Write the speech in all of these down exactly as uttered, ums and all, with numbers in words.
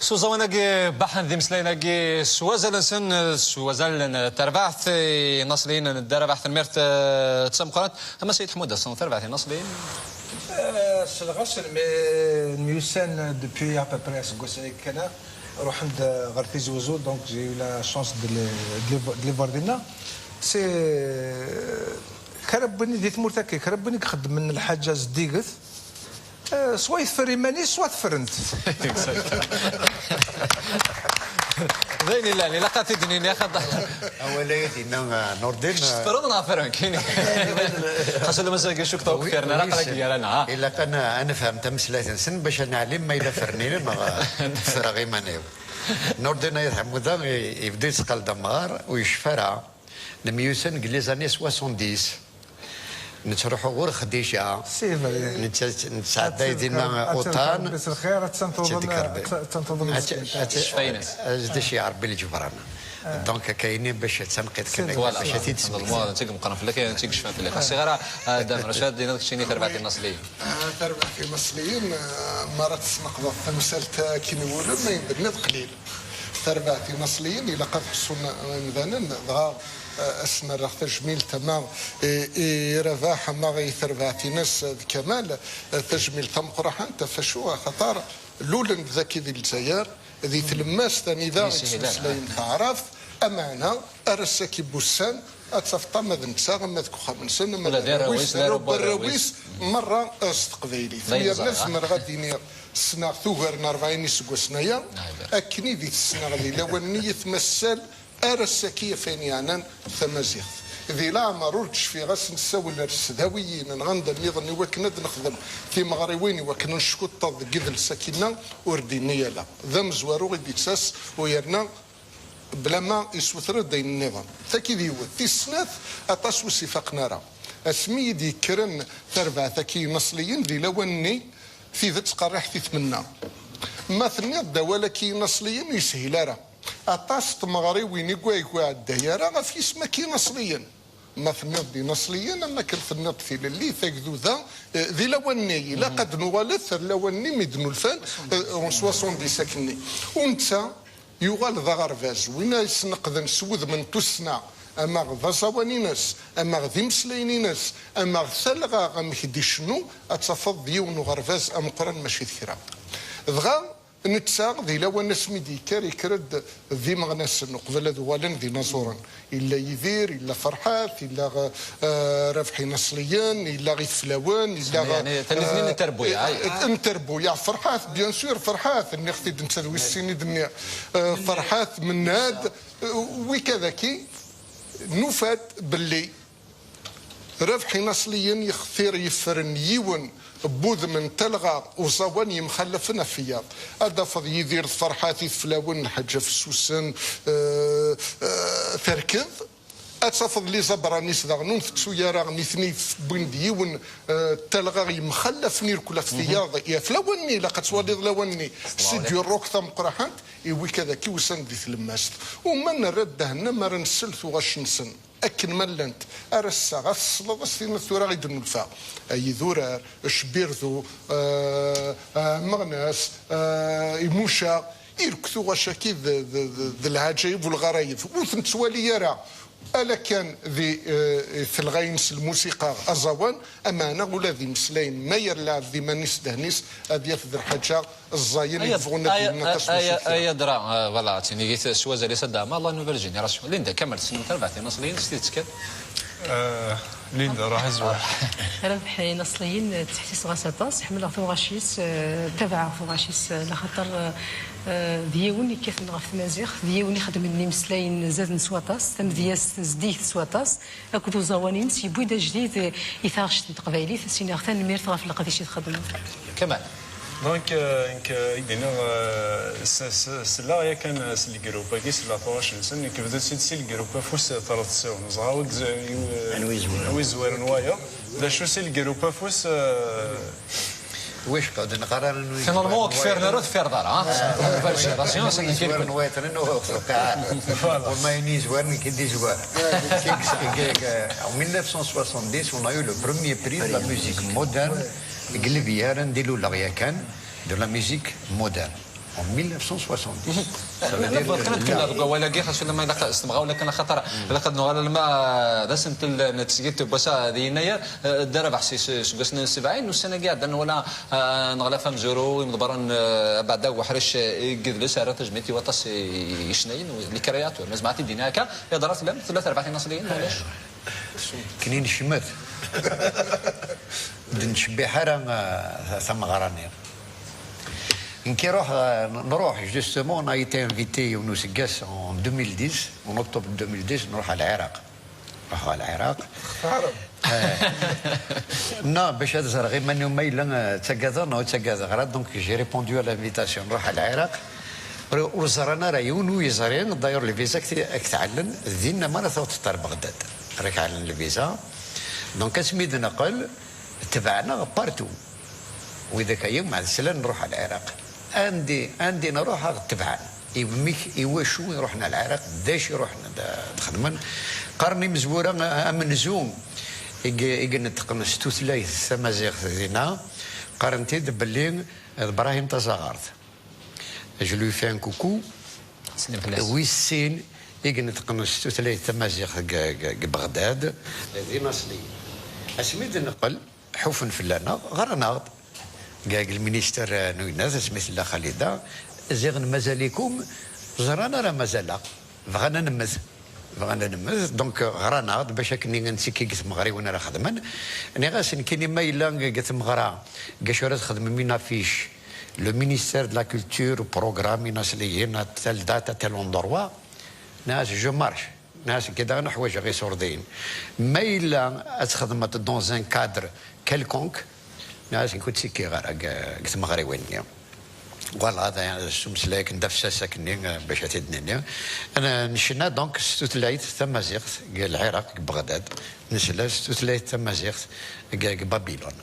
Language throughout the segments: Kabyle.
S uẓawan-agi baḥan d imeslayen-agi s wazal-nsen, s wazal n terbaɛt inaṣliyen n Dda Rabaḥ, tanemmirt, eh, d tameqqrant. Ama Sayid Ḥmud, ass-a, terbaɛt inaṣliyen. Eh, selɣasen, mais myussan depuis à peu près aseggas-agi kan, ruḥen-d ɣer Tizi Uzzu, donc j'ai eu la chance de les, de les vo-, de les voir dinna. C'est, eh, kra n win di tmurt-agi, kra n win i ixeddmen lḥaǧa zeddiget, eh, soit yeffer iman-is, soit ffren-t. D ayen illan, ilaq ad t-id-nini, axaṭer Awal-agi dinna, eh, Nurdin, eh, teffreḍ neɣ ffren-k? Xas ula mazal-ik cukkeɣ ur k-ffiren ara, aql-ak gar-aneɣ, ha? Ilaq ad n-, ad nefhem tameslayt-nsen bac ad neɛlim ma yella ffren-iyi neɣ, eh, ffreɣ iman-iw. Nurdin Ayt Ḥemmuda i-, yebda yettqal d amɣar, ur yecfi ara. Nemyussan deg les années soixante-dix. Nettruḥu ɣur Xdica. C'est vrai. Netta-, nettɛedday dinna uṭan. Ad tt-yerk Rebbi s lxir, ad tt-tentuḍen, ad tt-tentuḍen meskin. Ad tt-, ad tt-, ad tt-yecfi Rebbi lǧebran. Donc, akka-yini bac d tanqiḍt kan, voilà, bac ad t-id-smektiɣ. D lmuṛad, d tigmeqqren fell-ak, d tigecfan fell-ak. Xas ɣer, ah, Dda Mrac, ad d-tiniḍ keččini tarbaɛt inaṣliyen. Ah, tarbaɛt inaṣliyen, ah, mi ara tesneqdeḍ tamsalt akin iwulem, ayen d-tenniḍ qlil. Tarbaɛt inaṣliyen, ilaq ad ḥṣun imdanen, dɣa, eh, ad sen-rreɣ tajmilt ama i, i Rabaḥ ama i terbaɛt-ines d Kamal, eh, tajmilt tameqqrant, ɣef acu, axaṭer lulen dagi di Lezzayer, di tlemmast anida i ttmeslayen taɛrabt, ameɛna ar ass-agi n wussan, ad tafeḍ ama d netta, ama deg uxxam-nsen, ama d arraw-is, d arraw n warraw-is, merra, eh, s teqbaylit. Yerna zemreɣ ad d-iniɣ ssneɣ-t ugar n rebɛin iseggasen aya, akken i d i t-ssneɣ di lawan-nni i t-massal ar ass-agi ɣef ayen yeɛnan tamaziɣt. Di leɛmer ur d-cfiɣ ad s-nessawel ar tesdawiyin neɣ anda nniḍen i wakken ad nexdem timeɣriwin i wakken ad neckuṭṭeḍ deg idles akkinna, ur d-inni ala. D amezwaru i d-ittas, u yerna blama isuter-d ayen nniḍen. Taki d yiwet. Tis snat, aṭas ur s-ifaqen ara. Asmi i d-yekkren tarbaɛt-agi inaṣliyen di lawan-nni, tidet qerriḥet i tmenna. Ma tenniḍ-d awal-agi inaṣliyen ur yeshil ara. Aṭas n tmeɣriwin i wa-, i iɛedday ara ɣef yisem-agi inaṣliyen. Ma tenniḍ-d inaṣliyen, am akken tenniḍ tilelli, tagduda, eh, di lawan-nni, ilaq ad nuɣalet ar lawan-nni mi d-nulfan, eh, en soixante-dix akkenni. U netta yuɣal d aɣerbaz, win ay sneqden s wudem n tussna, ama d aẓawan-ines, ama d imeslayen-ines, ama d talɣa amek d-icennu, ad tafeḍ d yiwen n uɣerbaz ameqqran mačči d kra. Dɣa, netta, di lawan asmi d-yekker, yekker-d d imeɣnasen, uqbel ad uɣalen d inaẓuren. Illa Yidir, illa Ferḥat, illa, eh, Rabeḥ Inaṣliyen, illa Iteflawen, illa, yeɛni, tanitni n, eh, terbuyaɛ, eh, n terbuyaɛ. Ferḥat, bien sûr, Ferḥat, nniɣ-t-id netta d wis sin i d-nniɣ. Eh, Ferḥat, Mennad, eh, wikadaki, nufa-d belli Rabeḥ Inaṣliyen yextir yefren yiwen n wudem n talɣa uẓawan yemxallafen ɣef wiyaḍ. Ad d-tafeḍ Yidir d Ferḥat, Iteflawen, Lḥaǧa Fessusen, eh, eh, terked. Ad tafeḍ les Abranis daɣen ur ntettu ara, nitni wwin-d yiwen, eh, n talɣa yemxallafen irkel ɣef tiyaḍ, ɣef lawan-nni, ilaq ad twaliḍ lawan-nni. C'est du rock tameqqrahant, i wikad-agi usan-d di tlemmast. U ma nerra ddehn, ma ara nsel tuɣac-nsen akken ma llant, ar ass-a, ad tesleḍ, ad s-tiniḍ tura i d-nulfa. Ay idurar, Cbirdu, eh, eh, Meɣnas, eh, Imuca, irk tuɣac-agi d, d, d, d lɛaǧayeb u lɣarayeb. Ur ten-nettwali ara. Ala kan di, eh, telɣa-ines lmusiqa, aẓawan, ameɛna ula d imeslayen, ma yerr lɛebd iman-is ddehn-is, ad yaf d lḥaǧa ẓẓayen i yebɣun ad d-inin aṭas n usukira. Ay adra, eh, voilà, tinigit s wazal-is ad d-aɣeɣ la nouvelle génération. Linda, Kamal, tessnem tarbaɛt inaṣliyen s tidet kan? Eh, Linda, ruḥ azwar. Rabeḥ Inaṣliyen, eh, ttḥessiseɣ-as aṭas, ḥemmleɣ tuɣac-is, eh, tabaɛeɣ tuɣac-is, eh, laxaṭer, eh, eh, d yiwen yekkaten ɣef tmaziɣt, d yiwen ixedmen imeslayen zaden s waṭas, tamedyazt zeddiget s waṭas, akked uẓawan-ines yewwi-d ajdid, eh, i taɣect n teqbaylit, ad s-iniɣ tanemmirt ɣef leqdic i txedmeḍ. Kamal. Donc, euh, nekk, euh, i d-iniɣ, euh, s-, s-, selleɣ yakan, euh, s legrup-agi, selleɣ tuɣac-nsen, nekk bdiɣ-tt-id si legrup afus, euh, Treḍsa-w. Neẓra wi yez-, euh, anwa yezwaren? Anwa yezwaren wayeḍ. D acu si legrup afus, euh, wicqa, ur d-neqqar ara anwa yezwaren wayeḍ. Finalement, ur teffireḍ ara, ha? Nouvelle génération, c'est une nouvelle génération. Voilà. Wama ayen yezwaren, nekk i d-yezwar. En mille neuf cent soixante-dix, on a eu le premier prix de la musique moderne deg Libya, anda i luleɣ yakan, de la musique moderne. En mille neuf cent soixante-dix. Ça veut dire que... Kena tkellem deg wawal-agi, xas ulamma ilaq s temɣawla kan, axaṭer ilaq ad nuɣal alma d asentel n tesgilt n wass-a di yennayer, eh, Dda Rabeḥ si, si, seg wass n sebɛin, ussan-agi iɛeddan nwala, eh, neɣlaf amezwaru, imḍebbren, eh, abeɛda uḥric, eh, deg yidles, ara tajmilt i waṭas i, i yecnayen, les créateurs. Ma zemɛeɣ ad t-id-iniɣ akka, yeḍra fell-am, tella terbaɛt inaṣliyen, ulac? Knin cmet. Ur d-nettcebbiḥ ara, eh, tameɣra-nni. Nekk iruḥ, eh, nruḥ, justement, on a été invité yiwen useggas en deux mille dix, en octobre deux mille dix, nruḥ ɣer Lɛiraq. Nruḥ ɣer Lɛiraq. Eh, non, bac ad ẓreɣ iman-iw ma yella, eh, ttagadeɣ neɣ ur ttagadeɣ ara, donc j'ai répondu à l'invitation, nruḥ ɣer Lɛiraq. Ur, ur ẓran ara, yiwen ur yeẓri, d'ailleurs, le visa ak t-, ak t-ɛellen, dinna mi ara tawḍeḍ ɣer Beɣdad. Ara k-ɛellen le visa. Donc, asmi d-neqqel, tebɛen-aɣ partout. Widak-agi, meɛna slan nruḥ ɣer Lɛiraq. Andi, andi nruḥ, aɣ-tebɛen. I mik-, i wacu i ruḥen ɣer Lɛiraq, d acu i ruḥen ad, ad xedmen. Qqaren imezwura, a-, amenzu i i ineṭqen s tutlayt tamaziɣt dinna, qqaren-t-id belli d Brahim Tazaɣart. Je lui fais un coucou. Slim fell-as. Wis sin i ineṭqen s tutlayt tamaziɣt deg, deg, deg Beɣdad. D inaṣliyen. Asmi d-neqqel, ḥufen fell-aneɣ, ɣran-aɣ-d. Deg, deg lminister, eh, n uyennat, asmi tella Xalida, ziɣen mazal-ikum, ẓran ara mazal-aɣ. Bɣan ad nemmet. Bɣan ad nemmet. Donc, ɣran-aɣ-d bac akken ad nettekki deg tmeɣriwin ara xedmen. Nniɣ-asen, nekkini ma yella deg tmeɣra, deg acu ara txedmem une affiche, le ministère de la culture programme inaṣliyen à telle date, à tel endroit, nniɣ-as, je marche. Nniɣ-as, nekk daɣen ḥwaǧeɣ iṣurdiyen. Ma yella ad txedmeḍ dans un cadre quelconque, nniɣ-as, nekk ur ttekkiɣ ara deg, deg tmeɣriwin-nni. Voilà, d, s umeslay akken d afessas akkenni, eh, bac ad t-id-nini. N-, necna donc s tutlayt tamaziɣt deg Lɛiraq, deg Beɣdad. Nesla s tutlayt tamaziɣt deg, deg Babilon.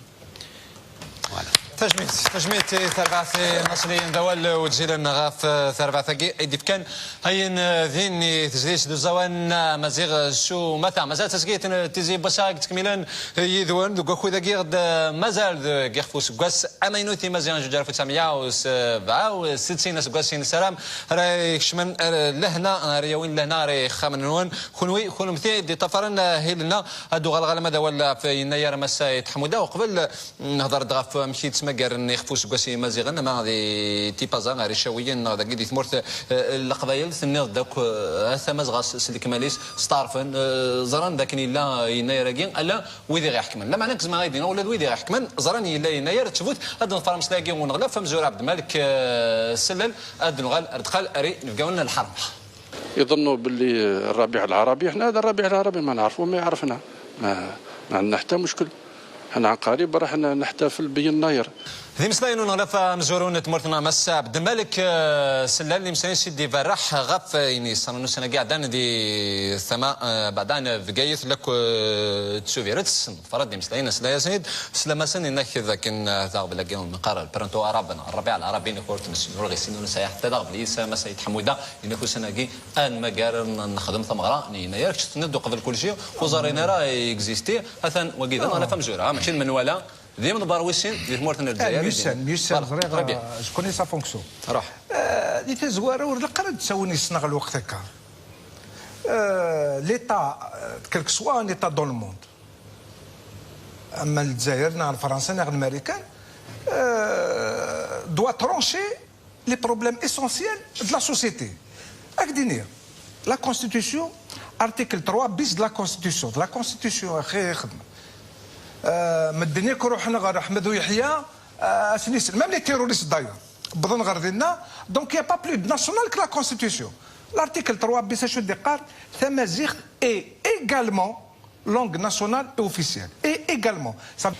Voilà. Tajmilt, tajmilt i terbaɛt inaṣliyen d awal weǧǧilen ɣef, eh, terbaɛt-agi i d-ifkan ayen, eh, din i tezlit d uẓawan, eh, amaziɣ s umata. Mazal tasgilt n Tizi n wass-a i yettkemmilen yid-wen deg wakud-agi ɣ-d, eh, mazal deg ixef useggas amaynut imaziɣen zuǧ alaf u tesɛemya u sebɛa u settin aseggas i nessaram ara ikecmen, eh, lehna, ara yawin lehna ara ixxamen-nwen. Kunwi, kunemti d-iṭṭafaren, eh, ahil-nneɣ, ad d-uɣaleɣ alamma d awal ɣef yennayer Mass Saɛid Ḥmuda. Uqbel, eh, nehder-d ɣef wamek i ttmagaren ixef useggas i Imaziɣen, ama di Tipaza, ar Icawiyen, neɣ dagi di tmurt, eh, n Leqbayel, tenniḍ-d akk, eh, tamazɣa s, s lekmal-is, steɛṛfen, eh, ẓran d akken yella yennayer-agi, ala wid i ɣ-iḥekmen. Lameɛna nekk zemreɣ ad d-iniɣ ula d wid i ɣ-iḥekmen ẓran yella yennayer, ttbut ad d-neḍfer ameslay-agi uneɣlaf, amezwaru Ɛebdelmalek, eh, Sellal, ad d-nuɣal ar deqqal ar inebgawen n lḥerma. يظنوا باللي الربيع العربي، احنا هذا الربيع العربي ما نعرفه، ما يعرفنا، ما، ما عندنا حتى مشكل. احنا عن قريب راح ن-، نحتفل بيناير. D imeslayen n uneɣlaf amezwaru n tmurt n Mass Ɛebdelmalek, eh, Sellal, imeslayen s i d-iberreḥ ɣef, eh, ayen yeṣṣan ussan-agi iɛeddan di tama, eh, beɛda n Bgayet, lakk, eh, d Tubiret. Ḍfer-d imeslayen, nesla-yasen-id, teslam-asen, inak d akken, eh, d aɣbel-agi umi neqqar le printemps arabe neɣ Rrabiɛ Lɛarabi, inak ur t-nessin, ur ɣ-issin, ur nesɛi ḥetta d aɣbel-is, Mass Saɛid Ḥmuda, inak ussan-agi ad nmagar, n-, nexdem tameɣra n yennayer, kečč tenniḍ-d uqbel kulci, ur ẓrin ara existi, atan wagi d aneɣlaf amezwaru, ha, mačči d menwala, d imḍebber wis sin di tmurt n Lezzayer. Myussan, myussan, ẓriɣ, très bien, eh, je connais sa fonction. Ruḥ. Eh, di tazwara, ur ilaq ara ad d-ttawin yes-neɣ lweqt akka. Eh, l'État, eh, quel que soit un État dans le monde, ama Lezzayer, neɣ Lefransa, neɣ Lmarikan, eh, doit trancher les problèmes essentiels de la société. Ak-d-iniɣ, la Constitution, article trois bis de la Constitution, de la Constitution, axi ixdem. Euh, medden akk ruḥen ɣer Ḥmed Uyeḥya, euh, ad sen-isel. Même les terroristes d'ailleurs, wwḍen ɣer dinna. Donc il n'y a pas plus de national que la Constitution. L'article trois bis acu d-iqqar? Tamaziɣt est également langue nationale et officielle. Et également, ça...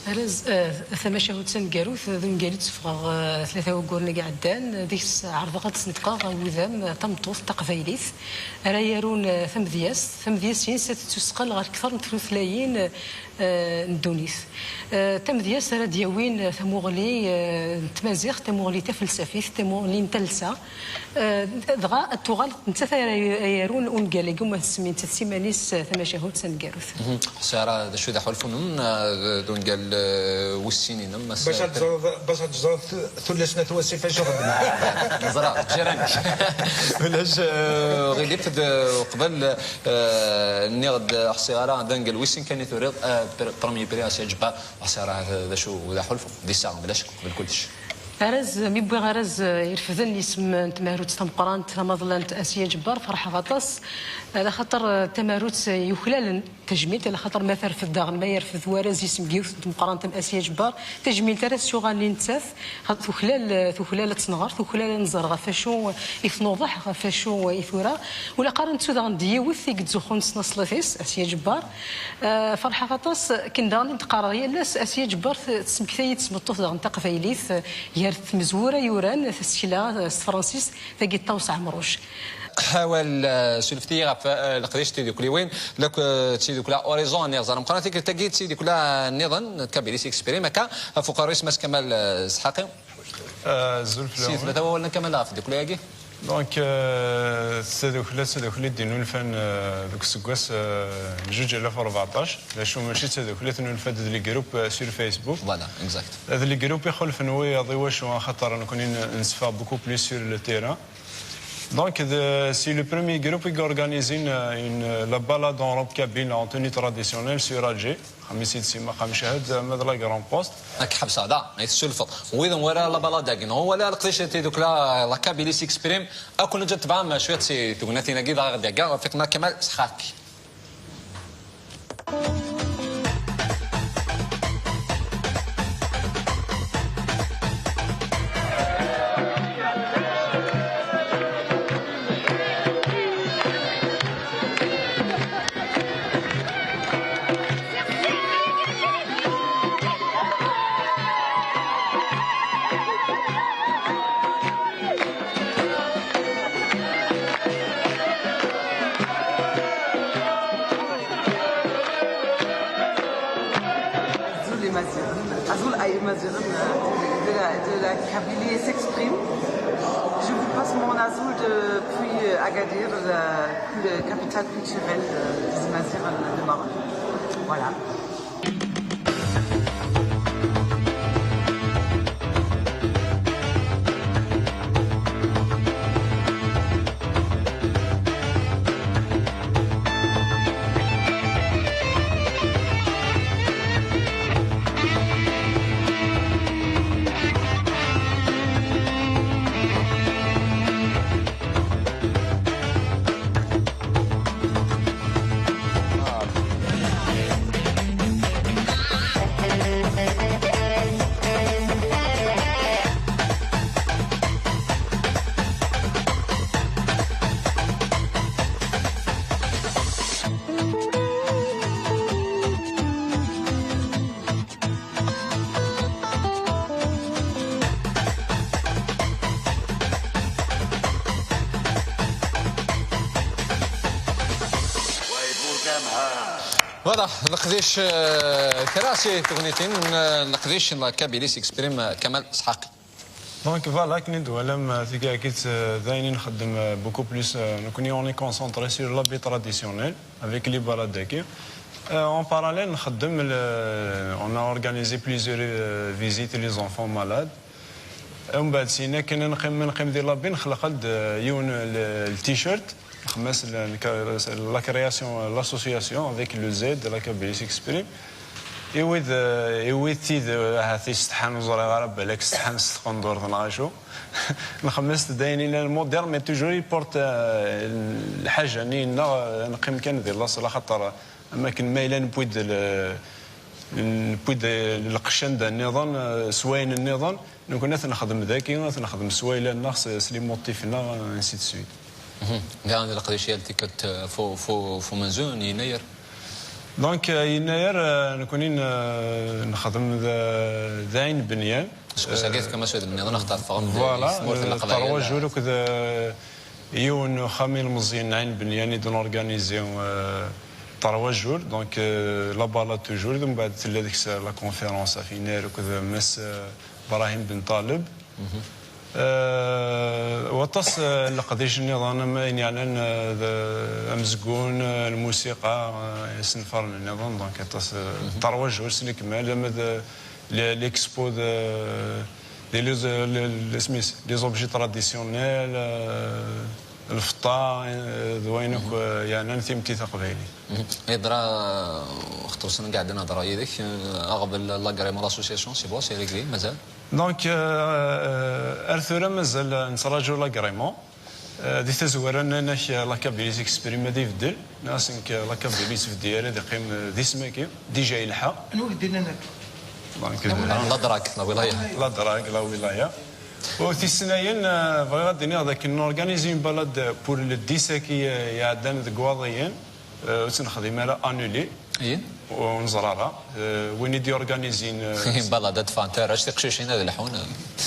Arraz, eh, tamacahut taneggarut, d ungal i d-seffɣeɣ, eh, tlata wagguren i iɛeddan. Deg-s ɛerḍeɣ ad d-sneṭqeɣ ɣer wudam, eh, tameṭṭut taqbaylit ara yarun, eh, tamedyazt, tamedyazt-ines ad tettusqel ɣer kter n tutlayin, eh, n ddunit. Eh, tamedyazt ara d-yawin, eh, tamuɣli, eh, n tmaziɣt, tamuɣli tafelsafit, tamuɣli n talsa. Eh, dɣa ad tuɣal nettat ara y-, yarun ungal-agi umi tessemmi nettat s iman-is, eh, tamacahut taneggarut. Mhm. Xas ara d acu d aḥulfu-nwen, eh, d, d ungal Eh, wis sin-inem, Mass Bac ad teẓreḍ, bac ad teẓreḍ tu-, tullas n At Wasif acu xeddmen. Neẓra, ǧiran. Ulac, eh, ɣilif d, eh, qbel, eh, nniɣ-d, eh, ḥṣiɣ ara d angel wis sin kan i turiḍ, eh, pr-, premier prix Asya Ǧebbar, ḥṣiɣ ara d acu d aḥulfu, d iseɣ, mlac, qbel kullec. Arraz, mi wwiɣ arraz, eh, irefden isem n tmarut tameqqrant, tamaḍlant Asya Ǧebbar, ferḥeɣ aṭas. Eh, ala xaṭer, eh, tamarut, eh, yuklalen tajmilt, ala xaṭer ma terfed daɣen, ma yerfed warraz isem n yiwet n tmeqqrant am Asya Ǧebbar, tajmilt ara s-yuɣalen i nettat, xa-, tuklal, eh, tuklal ad tenɣer, tuklal ad nẓer ɣef acu i tnuḍeḥ, ɣef acu i tura. Ula qqaren-tt daɣen d yiwet i yettzuxxun s tnaṣlit-is, Asya Ǧebbar. Eh, ferḥeɣ aṭas, akken daɣen i d-qqareɣ yal ass, Asya Ǧebbar t-, tesmektay-d tmeṭṭut daɣen taqbaylit, eh, gar tmezwura yuran tasekla, eh, s tefransist, tagi d Ṭawes Ɛemruc. Awal, eh, sulfet-iyi ɣef, eh, leqdic n tidukliwin, lak, eh, d tidukla Horizon, niɣ ẓer meqqran tikkelt-agi d tidukla nniḍen, Kabylie s'exprime, akka, ɣef uqerru-is Mass Kamal, eh, Sḥaqi. Eh, azul fell-awen. Si tlata wawalen a Kamal ɣef tdukla-agi. Donc, euh, d tadukla, d tadukla i d-innulfan, euh, deg useggas, euh, n zuǧ alaf u rbeɛṭac. D acu, mačči d tadukla, tennulfa-d d les groupes, euh, sur Facebook. Voilà, exact. D les groupes ixulfen wiyaḍ i wacu, axaṭer nekkni n-, nseffeɣ beaucoup plus sur le terrain. Donc, de, c'est le premier groupe qui organise une, une, la balade en robe kabyle en tenue traditionnelle sur Alger. Xamis i d-sima, xamcahad, ma d la Grand Poste. Ad k-ḥebseɣ da, ay tessulfeḍ. Wid n wala la balade-agi, neɣ wala leqdic tidukla, la Kabylie s'exprime, ad kun-ǧǧ tebɛem cwiṭ si tegnatin-agi, dɣa ɣ-d-yagga, fiqna Kamal Sḥaqi. Azul Imaziɣen, azul ay Imaziɣen, euh, de la, de la Kabylie s'exprime. Je vous passe mon azul depuis Agadir, la, la capitale culturelle de, des Imaziɣen de Maroc. Voilà. Voilà, leqdic, euh, kra si tegnitin, euh, leqdic n la Kabylie s'exprime, euh, Kamal Sḥaqi. Donc voilà, akken i d-twalam, euh, tigakit, euh, d ayen i nxeddem, euh, beaucoup plus, euh, nekkni on est concentré sur l'habit traditionnel avec les balades-agi. Euh, en parallèle, nxeddem le, on a organisé plusieurs, euh, visites les enfants malades. Umbeɛd syin akken ad neqqim, ma neqqim di Labi, nexleq-d, euh, yiwen le, le t-shirt, nxemmem-as le, le, la création, l'association avec le Z, la Kabylie s'exprime. I wid, euh, i wid tid, euh, ahat isetḥan, ur ẓriɣ ara, balak setḥan s tqendurt neɣ acu. Nxemmem-as-d ayen yellan moderne, mais toujours il porte, euh, lḥaǧa-nni-nneɣ, euh, neqqim kan di laṣel, axaṭer am akken ma yella newwi-d le, newwi-d lqecc anda nniḍen, eh, s wayen nniḍen, nekkni ad t-nexdem dagi, ad t-nexdem s wayla-nneɣ, s, s les motifs-nneɣ, ainsi de suite. Mhm. Daɣen leqdic yal tikkelt, eh, f u-, f u-, f umenzu n yennayer? Donc, eh, yennayer, eh, nekkni n-, nexdem d, d Ɛin Benyan. Seg usagi tefkam asudem nniḍen, axaṭer teffɣem-d, voilà, i tmurt n, eh, Leqbayel, trois jours akked, eh, yiwen n uxxam ilmeẓyen n Ɛin Benyan i d-norganizi, euh, trois jours, donc, euh, la balade toujours, mbeɛd tella deg-s la conférence ɣef yennayer akked Mass, euh, Brahim Ben Taleb. Mhm. Euh, waṭas, euh, n leqdic nniḍen am ayen yeɛnan, euh, d amezgun, euh, lmusiqa, euh, isenfaren nniḍen, donc aṭas, euh, trois jours s lekmal, ama d, euh, le- l'expo de, de les, les, les, les objets traditionnels, euh, lfeṭṭa, euh, d wayen akk, euh, yeɛnan timetti taqbaylit. Yeḍra, euh, xeṭṭer ussan n iɛeddan hedreɣ yid-k, euh, aɣbel l'agrément, l'association, c'est bon, c'est réglé, mazal? Donc, euh, ar tura mazal nettraǧu l'agrément. Euh, di tazwara nnan-ak, euh, la Kabylie s'exprime ad ibeddel. Nnan-asen que la Kabylie tebdel ara d iqqim, euh, d isem-agi. Déjà yelḥa. Anwa i k-d-yennan akka? Donc, euh, la drague, la wilaya. La drague, la wilaya. U tis-nnayen, euh, bɣiɣ ad d-iniɣ d akken norganise une balade pour le dix-huit-agi, euh, iɛeddan deg Iwaḍiyen. Euh, ur tt-nexdim ara annulé. Ur neẓra ara. Euh, win i d-yorganizin, euh, balade ad ffɣent arrac, tiqcicin ad lḥun.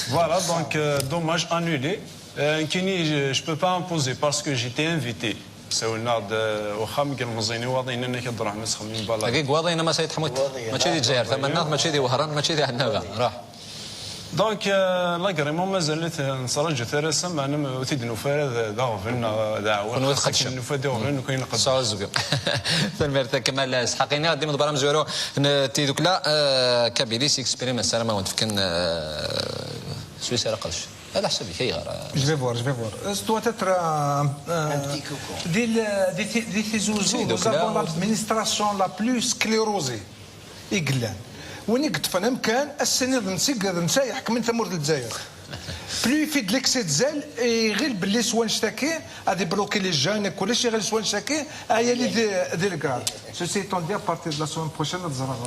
Voilà, donc, euh, dommage, annulé. Euh, nekkini, je, je peux pas imposer parce que j'étais invité. Sawlen-aɣ-d, euh, uxxam n yilmeẓyen Iwaḍiyen, nnan-ak ad d-truḥem ad txedmem balade. Agi deg Iwaḍiyen, a Mass Ayt Ḥmut, mačči di Lezzayer tamaneɣt, mačči di Wehran, mačči di Ɛennaba. Ruḥ. Donc, euh, l'agrément mazal-it, euh, nettraǧu-t ar ass-a, meɛna ur t-id-nufi ara d, d aɣbel neɣ d aɛewwiq. Kunwi tqeddcem. Nufa-d iɣeblan, nekkni nqeddec. Sɛu azgu. Tanemmirt a Kamal Sḥaqini, ad d-imḍebber amezwaru n tiddukla, euh, Kabylie s'exprime, ssarameɣ ad wen-d-fken, euh, s wis ara qedcen. Ala ḥsab-ik, ayɣer, euh? Je vais voir, je vais voir. Euh, ça doit être, euh, euh, di, di, di Tizi Uzzu, nous avons l'administration la plus sclérosée i yellan. Win i yeṭṭfen amkan, ass-nni d netta, d netta iḥekmen tamurt n Lezzayer. Plus il fait de l'excès de zèle, iɣil belli s wanect-agi ad ibloki les jeunes, kullec iɣil s wanect-agi, ay ali di, di lgar. Ceci étant dit, à partir de la semaine prochaine, ad ẓreɣ,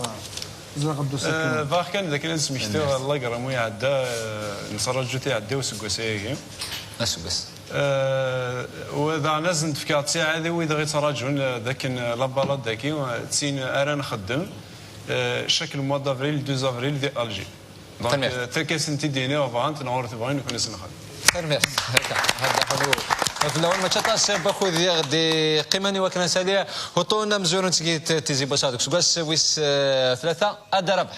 ad ẓreɣ Abdou Sakin. Euh, bɣiɣ kan d akken ad smektiɣ l'agrément iɛedda, euh, nettraǧu-t iɛedda useggas-agi. Aseggas. Euh, u daɣen ad sen-d-fkeɣ ttiɛad i wid i ɣ-yettraǧun, euh, d akken, euh, la balade-agi, euh, d tin ara nxeddem, euh, chaque mois d'avril, deux avril, di Alger. Donc, euh, ttak-asen-t-id-iniɣ bɣant neɣ ur t-bɣin, nekkni ad s-nxedm. Tanemmirt. Akka, hada ḥulu. Fell-awen, mačči aṭas n wakud i ɣ-d-iqqimen i wakken ad nsali uṭṭun amezwaru n tgit Tizi Bassa deg useggas wis, euh, tlata. Ad d-rabeḥ.